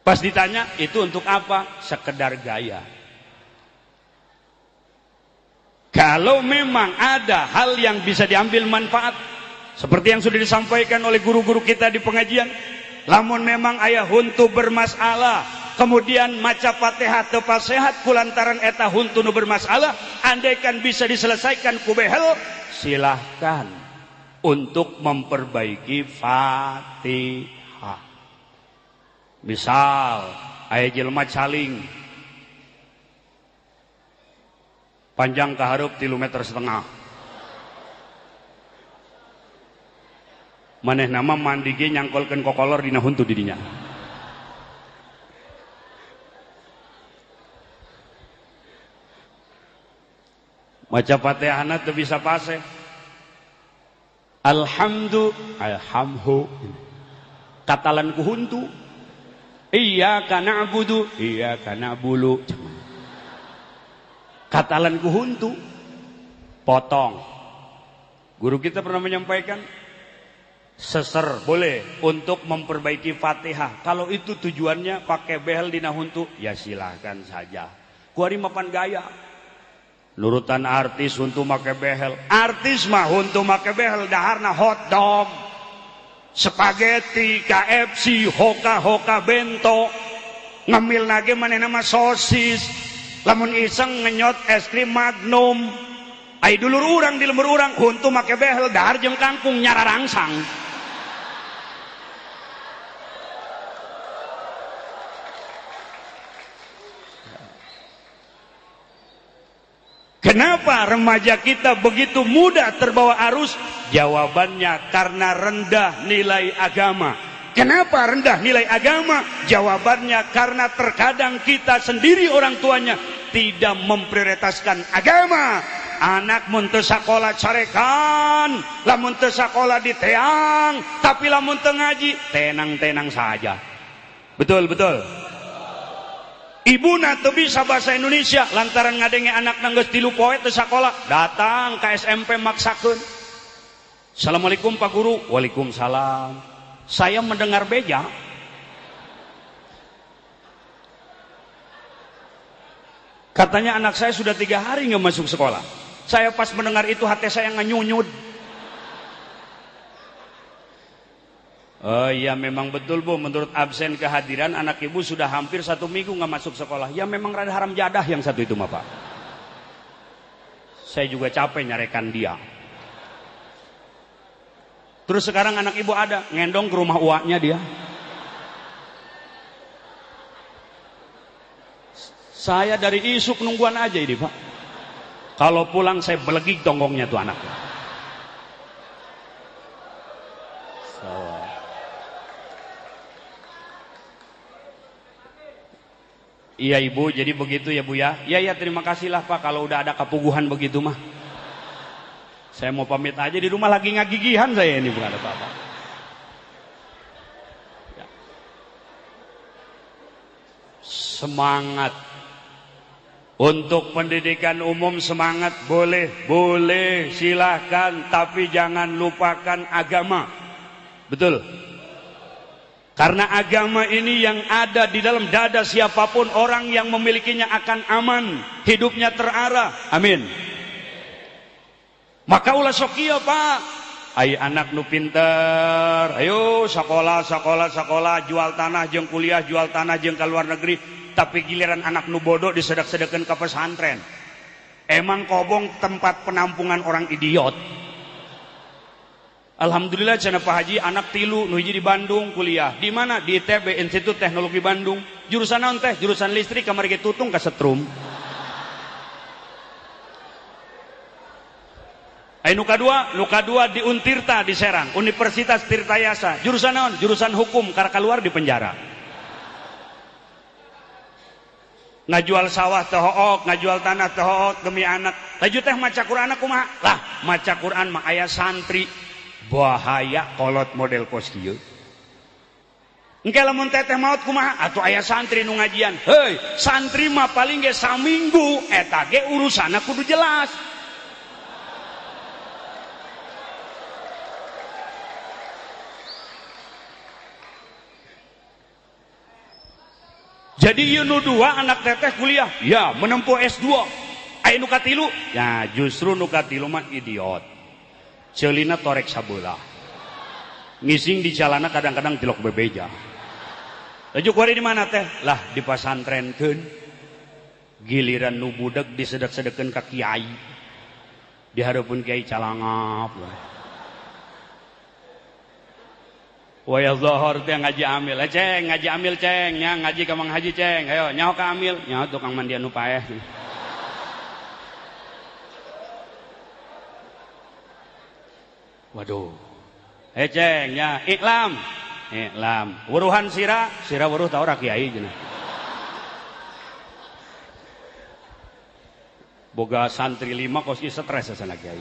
Pas ditanya, itu untuk apa? Sekedar gaya. Kalau memang ada hal yang bisa diambil manfaat, seperti yang sudah disampaikan oleh guru-guru kita di pengajian, lamun memang ayah huntu bermasalah, kemudian maca Fatihah teu sehat kulantaran eta huntu nu bermasalah, andaikan bisa diselesaikan ku behel, silahkan untuk memperbaiki Fatihah. Misal aya jelema caling panjang ka hareup 3,5 meter. Manehna mah mandi ge nyangkolkeun kokolor dina huntu di dinya. Maca Fatihahna teu bisa paseh. Alhamdu alhamhu katalan ku huntu. Iyyaka na'budu, iyyaka na'bulu. Katalan ku huntu. Potong. Guru kita pernah menyampaikan seser boleh untuk memperbaiki Fatihah. Kalau itu tujuannya pakai behel dina huntu, ya silahkan saja. Kuari mapan gaya. Nurutan artis huntu make behel. Artis mah huntu make behel daharna hot dog, spaghetti, KFC, hoka-hoka bento, ngemil nage manehna mah sosis, lamun iseng ngenyot es krim Magnum. Ai dulur urang di lemur urang huntu make behel dahar jeung kangkung nyararangsang. Kenapa remaja kita begitu mudah terbawa arus? Jawabannya karena rendah nilai agama. Kenapa rendah nilai agama? Jawabannya karena terkadang kita sendiri orang tuanya tidak memprioritaskan agama. Anak mun teu sakola carekan, lamun teu sakola diteang, tapi lamun teu ngaji tenang-tenang saja. Betul, betul. Ibuna teu bisa bahasa Indonesia lantaran ngadenge anakna geus 3 poe teu sakola, datang ka SMP maksakeun. Assalamualaikum Pak Guru. Waalaikumsalam. Saya mendengar beja. Katanya anak saya sudah 3 hari nggak masuk sekolah. Saya pas mendengar itu hati saya nganyunyud. Oh iya memang betul Bu, menurut absen kehadiran anak ibu sudah hampir 1 minggu nggak masuk sekolah. Ya memang rada haram jadah yang satu itu mah Pak. Saya juga capek nyarekan dia. Terus sekarang anak ibu ada, ngendong ke rumah uaknya dia. Saya dari isuk nungguan aja ini Pak. Kalau pulang saya belegik tonggongnya tuh anaknya. Iya ibu, jadi begitu ya Bu ya. Ya ya terima kasih lah Pak kalau udah ada kepuguhan begitu mah. Saya mau pamit aja, di rumah lagi ngagigihan saya ini, bukan ada apa-apa. Ya. Semangat. Untuk pendidikan umum semangat boleh, boleh, silahkan, tapi jangan lupakan agama. Betul? Karena agama ini yang ada di dalam dada siapapun orang yang memilikinya akan aman, hidupnya terarah. Amin. Maka ulah sok ieu, Pak. Ai anak nu pinter, ayo sekolah, sekolah, sekolah, jual tanah jeung kuliah, jual tanah jeung ka luar negeri, tapi giliran anak nu bodoh disedek-sedekeun ka pesantren. Emang kobong tempat penampungan orang idiot. Alhamdulillah cenah Pak Haji anak tilu nu hiji di Bandung kuliah. Di mana? Di ITB, Institut Teknologi Bandung. Jurusan naon teh? Jurusan listrik, kamari ge tutung ka setrum. Ai nu kadua, nu kadua di Untirta di Serang, Universitas Tirtayasa. Jurusan naon? Jurusan hukum, karena keluar di penjara. Ngajual sawah teh hook, ngajual tanah teh hook demi anak. Laju teh maca Quran kumaha? Lah, maca Quran mah aya santri. Bahaya kolot model kos kieu. Engke lamun teteh maot kumaha? Atuh aya santri nu ngajian. Heuy, santri mah paling ge saminggu eta ge urusanna kudu jelas. Jadi ieu nu dua anak teteh kuliah, ya menempuh S2. Aya nu katilu, ya justru nu katilu mah idiot. Ceulina torek sabelah. Ngising di jalana kadang-kadang tilok bebeja. Laju kuari di mana teh? Lah di pasantrenkeun. Giliran nu budeg disedek-sedekeun ka kiai. Di hareupeun kiai calangap. Wayah zuhur teh ngaji amil, ceng ngaji amil ceng, nya ngaji ka Mang Haji ceng, ayo nyaho ka amil, nyaho tukang mandian nu paeh. Waduh, ceng nya iklam, iklam, wuruhan sira, sira wuruh tau ora kiai cenah. Boga santri 5 kos ieu stres sana kiai.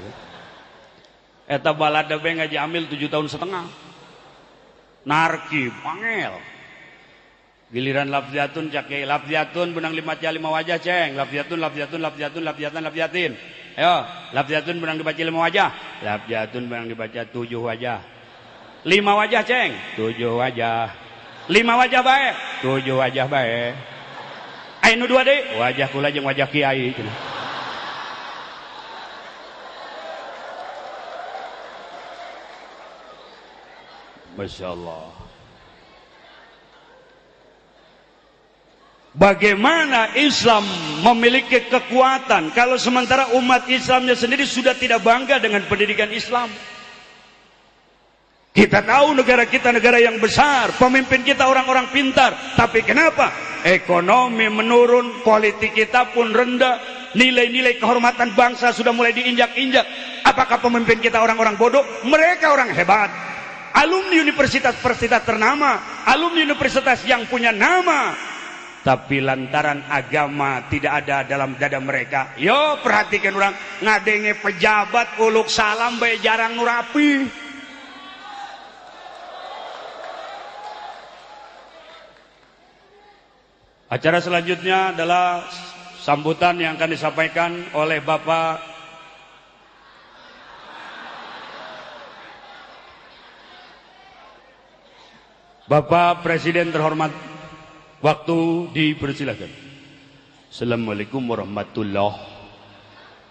Eta balada be ngaji amil 7 tahun setengah. Narki pangel. Giliran lafziatun cak kiai, lafziatun benang 5 wajah ceng, lafziatun lafziatun lafziatun lafziatan lafziatin. Ayo, lafziatun benang dibaca 5 wajah, lafziatun benang dibaca 7 wajah. 5 wajah ceng, 7 wajah. 5 wajah bae, 7 wajah bae. Aya nu 2 deui, wajah kula jeung wajah kiai cenah. Masya Allah. Bagaimana Islam memiliki kekuatan kalau sementara umat Islamnya sendiri sudah tidak bangga dengan pendidikan Islam? Kita tahu negara kita negara yang besar, pemimpin kita orang-orang pintar, tapi kenapa? Ekonomi menurun, politik kita pun rendah, nilai-nilai kehormatan bangsa sudah mulai diinjak-injak. Apakah pemimpin kita orang-orang bodoh? Mereka orang hebat. Alumni universitas-universitas ternama, alumni universitas yang punya nama, tapi lantaran agama tidak ada dalam dada mereka. Yo perhatikan orang ngadenge pejabat uluk salam bae jarang nu rapi. Acara selanjutnya adalah sambutan yang akan disampaikan oleh Bapak Presiden terhormat. Waktu dipersilakan. Assalamualaikum warahmatullahi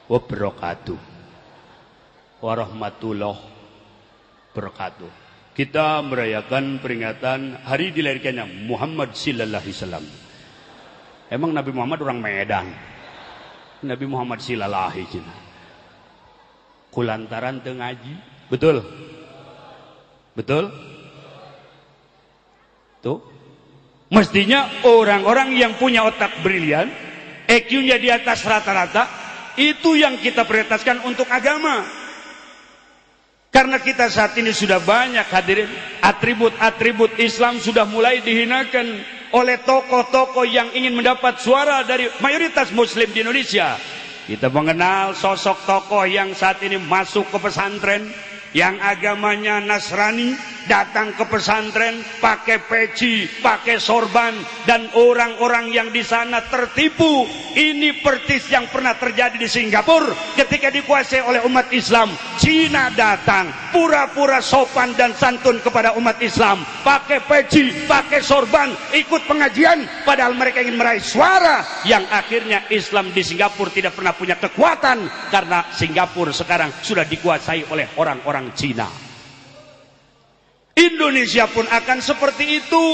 wabarakatuh. Warahmatullahi wabarakatuh. Kita merayakan peringatan hari dilahirkannya Muhammad sallallahu alaihi wasallam. Emang Nabi Muhammad orang Medan. Nabi Muhammad sallallahu alaihi wasallam. Kulantaran teu ngaji. Betul? Betul? Tuh. Mestinya orang-orang yang punya otak brilian, EQ-nya di atas rata-rata, itu yang kita prioritaskan untuk agama. Karena kita saat ini sudah banyak hadirin, atribut-atribut Islam sudah mulai dihinakan oleh tokoh-tokoh yang ingin mendapat suara dari mayoritas muslim di Indonesia. Kita mengenal sosok tokoh yang saat ini masuk ke pesantren, yang agamanya Nasrani, datang ke pesantren pakai peci, pakai sorban, dan orang-orang yang di sana tertipu. Ini persis yang pernah terjadi di Singapura ketika dikuasai oleh umat Islam. Cina datang pura-pura sopan dan santun kepada umat Islam, pakai peci, pakai sorban, ikut pengajian, padahal mereka ingin meraih suara, yang akhirnya Islam di Singapura tidak pernah punya kekuatan karena Singapura sekarang sudah dikuasai oleh orang-orang Cina. Indonesia pun akan seperti itu.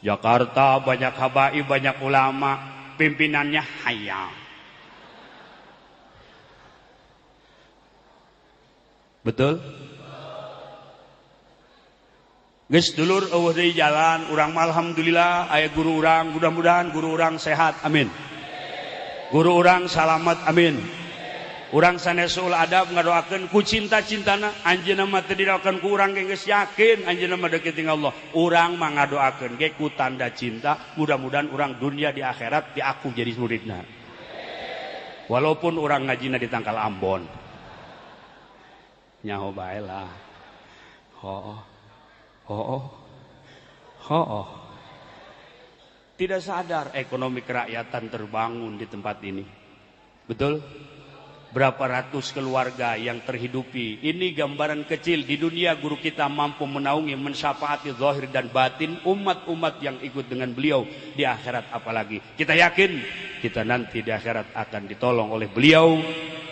Jakarta banyak habaib, banyak ulama, pimpinannya hayal. Betul? Geus dulur eueuh deui jalan, urang mah alhamdulillah aya guru urang, mudah-mudahan guru urang sehat, amin. Guru urang salamat, amin. Urang sanes usul adab ngadoakeun ku cinta-cintana, anjeunna mah teu didoakeun ku urang ge geus yakin anjeunna mah deukeut jeung Allah. Urang mah ngadoakeun ge ku tanda cinta, mudah-mudahan urang dunia di akhirat diaku jadi muridna. Walaupun urang ngajina di tangkal Ambon. Nyaho bae lah. Hooh. Hooh. Hooh. Tidak sadar ekonomi kerakyatan terbangun di tempat ini. Betul? Berapa ratus keluarga yang terhidupi. Ini gambaran kecil di dunia guru kita mampu menaungi, mensyafaati zahir dan batin umat-umat yang ikut dengan beliau di akhirat apalagi. Kita yakin kita nanti di akhirat akan ditolong oleh beliau,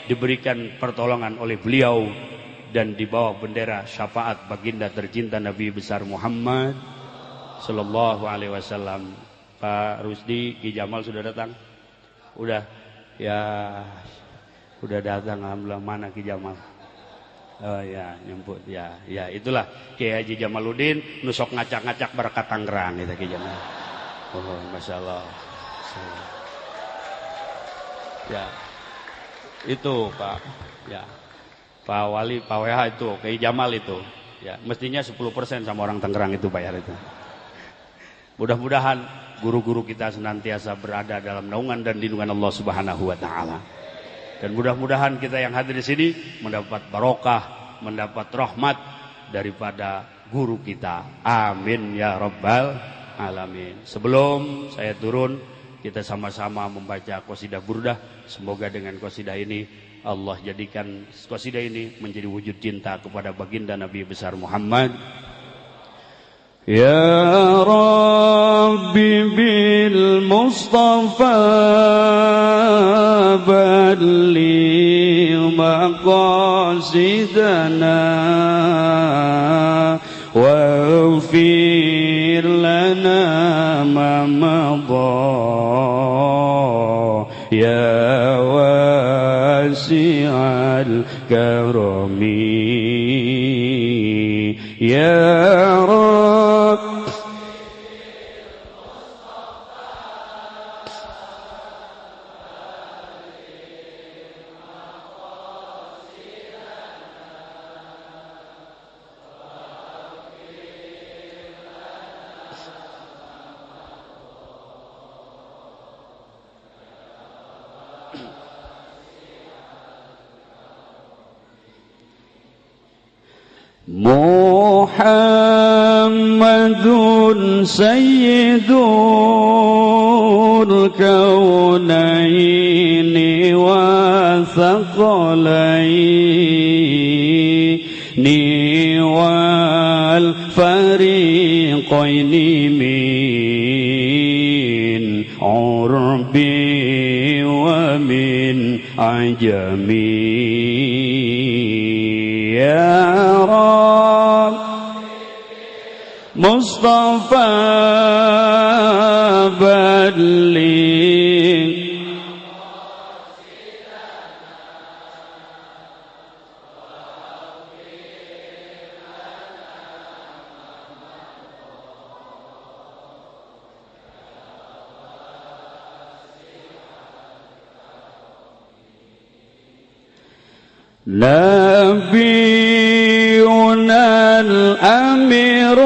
diberikan pertolongan oleh beliau, dan di bawah bendera syafaat baginda tercinta Nabi besar Muhammad sallallahu alaihi wasallam. Pak Rusdi, Ki Jamal sudah datang? Udah ya. Udah datang, alhamdulillah. Mana Ki Jamal? Oh ya, nyemput ya. Ya, itulah Ki Haji Jamaluddin nusok ngacak-ngacak berkat Tangerang itu Ki Jamal. Oh, Masya Allah. Ya. Itu Pak, ya. Pak Wali, Pak WH itu, Ki Jamal itu. Ya, mestinya 10% sama orang Tangerang itu bayar itu. Mudah-mudahan guru-guru kita senantiasa berada dalam naungan dan lindungan Allah Subhanahu wa taala. Dan mudah-mudahan kita yang hadir di sini mendapat barokah, mendapat rahmat daripada guru kita. Amin ya rabbal alamin. Sebelum saya turun, kita sama-sama membaca qasidah burdah. Semoga dengan qasidah ini Allah jadikan qasidah ini menjadi wujud cinta kepada baginda Nabi besar Muhammad. Ya Rabbi bil Mustafa balligh maqasidana waghfir lana ma madha ya wasi'al karami ya Rabb. محمد سيد الكونين والثقلين والفريقين من عربي ومن عجمي يا رب مصطفى بلغ نبينا الأمير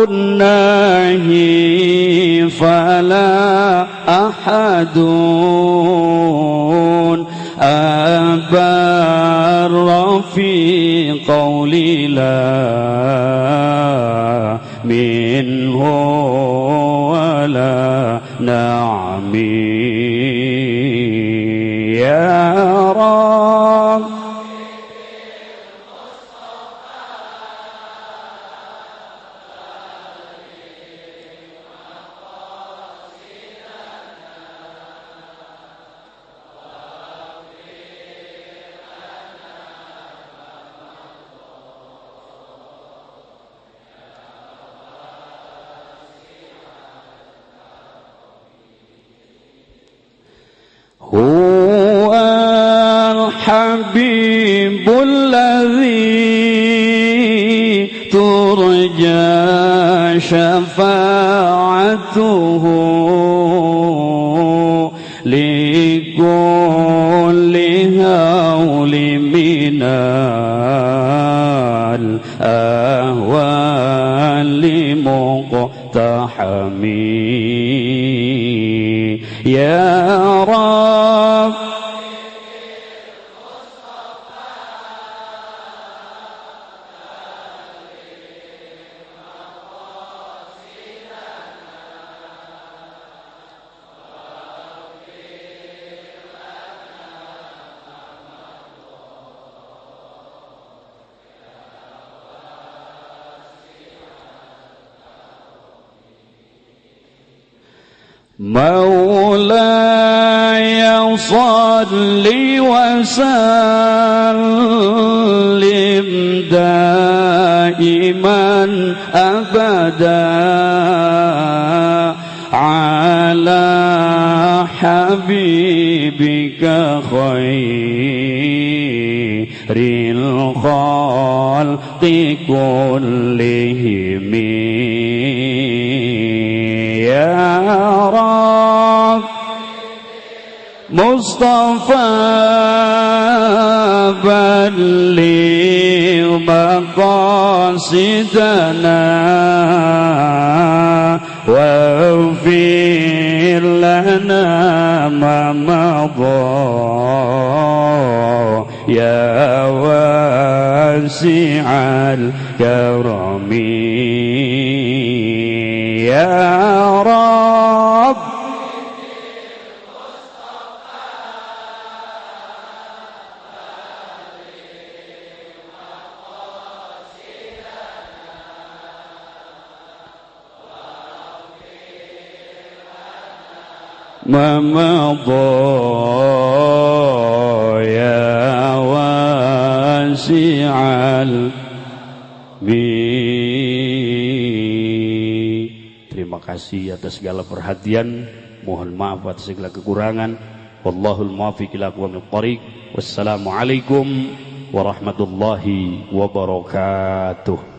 الناهي فلا أحد أبر في القول لا منه ولا نعمي يا رب هو الحبيب الذي ترجى شفاعته لكل هول من الأهوال مقتحم يا رب مولاي صل وسلم دائما أبدا على حبيبك خير الخلق كلهم يا رب مصطفى بلغ مقاصدنا واغفر لنا ما مضى يا واسع الكرم يا رب ما مضى يا واسع Terima kasih atas segala perhatian. Mohon maaf atas segala kekurangan. Wallahul muwaffiq ila aqwamit thariq. Wassalamualaikum warahmatullahi wabarakatuh.